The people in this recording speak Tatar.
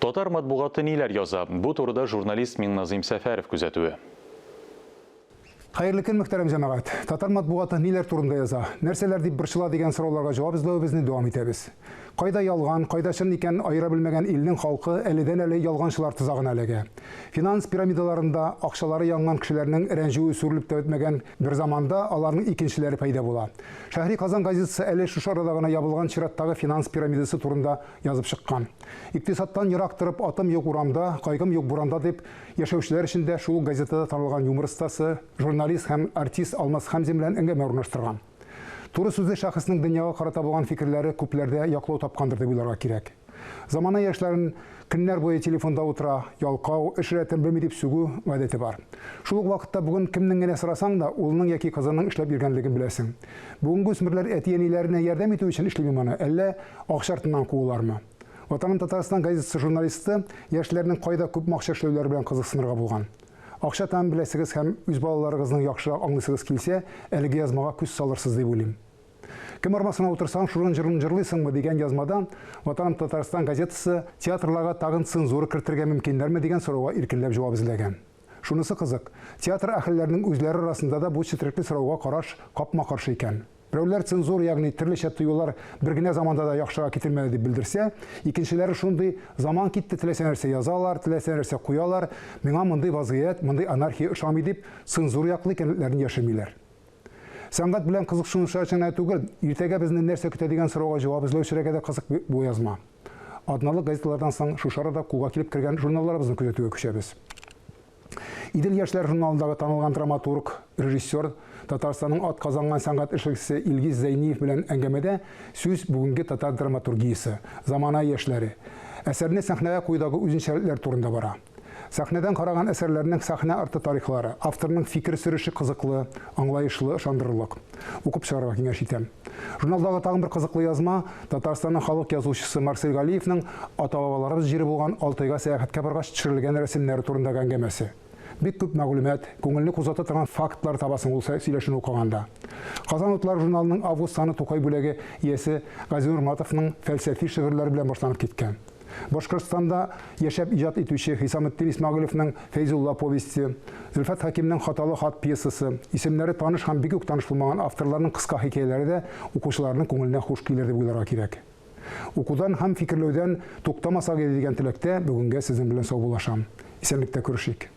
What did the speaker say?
Татар матбугаты ниләр яза? Бу турыда журналист Миңназыйм Сәфәров күзәтүе. Хәерле көн, мөхтәрәм җәмәгать! Татар матбугаты ниләр турында яза? Нәрсәләр дип борчыла дигән сорауларга җавап эзләвебезне дәвам итәбез. Кайда ялган, кайда чын икәнен аера белмәгән илнең халкы әледән-әле ялганчылар тозагына эләгә. Финанс пирамидаларында акчалары янган кешеләрнең рәнҗүе сүрелеп тә бетмәгән бер заманда аларның икенчеләре пәйда була. Шәһри Казан газетасы әле шушы арада гына ябылган чираттагы финанс пирамидасы турында язып чыккан. Икътисадтан ерак торып, атым юк урамда, кайгым юк буранда дип яшәүчеләр өчен дә шул ук газетада танылган юмор остасы, журналист һәм артист Алмаз Хәмзин белән әңгәмә урнаштырган. Туры сүзле шәхеснең дөньяга карата булган фикерләре күпләрдә яклау тапкандыр дип уйларга кирәк. Замана яшьләрен көннәр буе телефонда утыра, ялкау, эш рәтен белми дип сүгү гадәте бар. Шул ук вакытта бүген кемнең генә сорасаң да, улының яки кызының эшләп йөргәнлеген беләсең. Бүгенге үсмерләр әти-әниләренә ярдәм итү өчен эшлиме моны, әллә акча артыннан куулармы? Ватаным Татарстан газетасы журналисты яшьләрнең кайда күпме акча эшләүләре белән кызыксынырга булган. Акча тәмен беләсегез һәм үз балаларыгызның яхшырак аңлыйсыгыз килсә, әлеге язмага күз салырсыз дип уйлыйм. Кем арбасына утырсаң, шуның җырын җырлыйсыңмы дигән язмада Ватаным Татарстан газетасы театрларга тагын цензура кертергә мөмкиннәрме дигән сорауга иркенләп җавап эзләгән. Шунысы кызык, театр әһелләренең үзләре арасында да бу четерекле сорауга караш капма-каршы икән. Берәүләр цензура, ягъни төрлечә тыюлар бер генә заманда да яхшыга китермәде дип белдерсә, икенчеләре шундый заман китте, теләсә нәрсә язалар, теләсә нәрсә куялар, миңа мондый вазгыять, мондый анархия ошамый дип, цензура яклы икәнлекләрен яшермиләр. Сәнгать белән кызыксынучылар өчен генә түгел, иртәгә безне нәрсә көтә дигән сорауга җавап эзләүчеләргә дә кызык бу язма. Атналык газеталардан соң шушы арада кулга килеп кергән журналларыбызны күзәтүгә күчәбез. Идел яшьләр журналындагы танылган драматург, режиссер, Татарстанның атказанган сәнгать эшлеклесе Илгиз Зәйниев белән әңгәмәдә сүз бүгенге татар драматургиясе, замана яшьләре, әсәрне сәхнәгә куюдагы үзенчәлекләр турында бара. Сәхнәдән караган әсәрләрнең сәхнә арты тарихлары, авторның фикер сөреше кызыклы, аңлаешлы, ышандырырлык. Укып чыгарга киңәш итәм. Журналдагы тагын бер кызыклы язма, Татарстанның халык язучысы Марсель Галиевның ата-бабаларыбыз җире булган Алтайга сәяхәткә баргач төшерелгән рәсемнәре турындагы әңгәмәсе. Бик күп мәгълүмат, күңелне кузгата торган фактлар табасың ул сөйләшүне укыганда. Казан утлары журналының август саны Тукай бүләге иясе Газинур Моратовның фәлсәфи шигырьләре белән башланып киткән. Башкортстанда яшәп иҗат итүче Хисаметдин Исмәгыйлевның Фәйзулла повесте, Зөлфәт Хәкимнең Хаталы хат пьесасы, исемнәре таныш һәм бик үк таныш булмаган авторларның кыска хикәяләре дә укучыларның күңеленә хуш килер дип уйларга кирәк. Укудан һәм фикерләүдән туктамасак иде дигән теләктә бүгенгә сезнең белән саубуллашам. Исәнлектә күрешик.